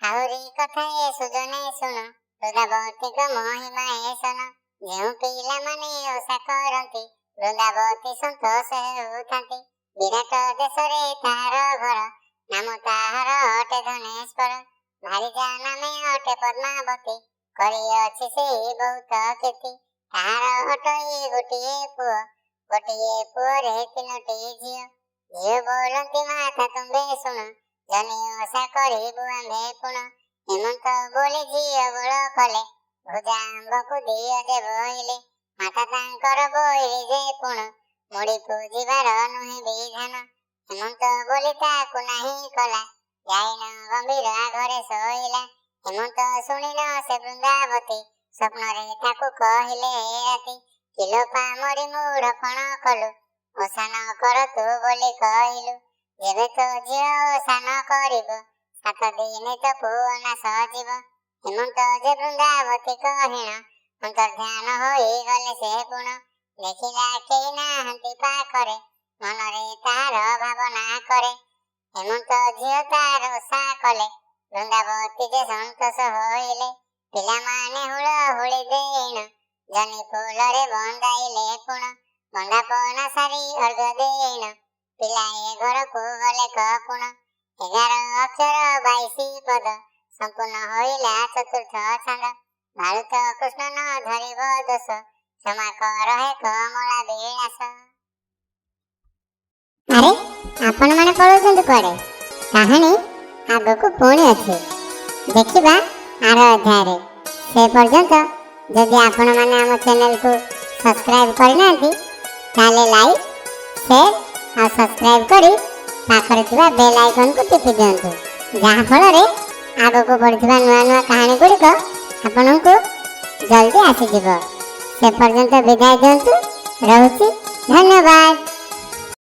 ଆହୁରି କଥା ଏ ସୁଜନେ ଶୁଣ, ବୃନ୍ଦାବତୀଙ୍କ ମହିମା ଏ ଶୁଣ। ଯେଉଁ ପିଲାମାନେ ଓଷା କରନ୍ତି, ବୃନ୍ଦାବତୀ ସନ୍ତୋଷ ହେଉଥାନ୍ତି। ବିରାଟ ଦେଶରେ ତାହାର ଘର, ନାମ ତାହାର ଅଟେ ଧନେଶ୍ୱର। ଭାରିଜା ନାମେ ଅଟେ ପଦ୍ମାବତୀ, କରିଅଛି ସେଇ ବହୁତ ଖ୍ୟାତି। ତାହାର ଅଟଇ ଗୋଟିଏ ପୁଅ, ଗୋଟିଏ ପୁଅରେ ତିନୋଟି ଝିଅ। ଝିଅ ବୋଲନ୍ତି, ମାତା ତୁମ୍ଭେ ଶୁଣ, ଜନି ଓଷା କରିବୁ ଆମ୍ଭେ ପୁଣ। ଏମନ୍ତ ବୋଲି ଝିଅ ବୋଳ କଲେ, ଭୁଜା ଆମ୍ଭକୁ ଦିଅ ଯେ ବୋଇଲେ। ମାତା ତାଙ୍କର ବୋଇଲି ଯେ ପୁଣ, ମୁଡ଼ି ପୂଜିବାର ନୁହେଁ ବିଧାନ। ଏମନ୍ତ ବୋଲି ତାକୁ ନାହିଁ କଲା, ଯାଇନ ଗମ୍ଭୀର ଘରେ ଶୋଇଲା। ଏମନ୍ତ ଶୁଣିନ ସେ ବୃନ୍ଦାବତୀ, ସ୍ୱପ୍ନରେ ତାକୁ କହିଲେ ଏ ରାତି, କିଲୋ ପାମରି ମୂଢ଼ ପଣ କଲୁ, ଓଷା ନ କର ତୁ ବୋଲି କହିଲୁ। ଯେବେ ତୋ ଝିଅ ଓଷା ନ କରିବ, 7 ଦିନେ ତୋ ପୁଅ ନାଶ ଯିବ। ଏମନ୍ତ ଯେ ବୃନ୍ଦାବତୀ କହିଣ, ଅନ୍ତର୍ଧ୍ୟାନ ହୋଇଗଲେ ସେ ପୁଣ। ଦେଖିଲା କେହି ନାହାନ୍ତି ପାଖରେ, ମନରେ ତାହାର ଭାବନା କରେ। ଏମନ୍ତ ଝିଅ ତାର ଓଷା କଲେ, ବୃନ୍ଦାବତୀ ଯେ ସନ୍ତୋଷ ହୋଇଲେ। ପିଲାମାନେ ହୁଳ ହୁଳି ଦେଇଣ, ଜନି ଫୁଲରେ ବନ୍ଦାଇଲେ ପୁଣ। ବନ୍ଦାପନା ସାରି ଅର୍ଘ୍ୟ ଦେଇଣ, ପିଲାଏ ଘରକୁ ଗଲେ ପୁଣ। 11 ଅକ୍ଷର 22 ପଦ, ସମ୍ପୂର୍ଣ୍ଣ ହୋଇଲା ଚତୁର୍ଥ ଛାନ୍ଦ। ବାଳୁତ କୃଷ୍ଣ ନ ଧରିବ ଦୋଷ, କ୍ଷମା କର ହେ କମଳା ବିଳାସ। ଆରେ, ଆପଣମାନେ ପଳାଉଛନ୍ତି କୁଆଡ଼େ? କାହାଣୀ ଆଗକୁ ପୁଣି ଅଛି, ଦେଖିବା ଆର ଅଧ୍ୟାୟରେ। ସେ ପର୍ଯ୍ୟନ୍ତ ଯଦି ଆପଣମାନେ ଆମ ଚ୍ୟାନେଲକୁ ସବସ୍କ୍ରାଇବ୍ କରିନାହାନ୍ତି, ତାହେଲେ ଲାଇକ୍, ସେୟାର ଆଉ ସବସ୍କ୍ରାଇବ୍ କରି ପାଖରେ ଥିବା ବେଲ୍ ଆଇକନ୍କୁ ଟିପି ଦିଅନ୍ତୁ, ଯାହାଫଳରେ ଆଗକୁ ବଢ଼ୁଥିବା ନୂଆ ନୂଆ କାହାଣୀ ଗୁଡ଼ିକ ଆପଣଙ୍କୁ ଜଲ୍ଦି ଆସିଯିବ। ସେ ପର୍ଯ୍ୟନ୍ତ ବିଦାୟ ଦିଅନ୍ତୁ, ରହୁଛି, ଧନ୍ୟବାଦ।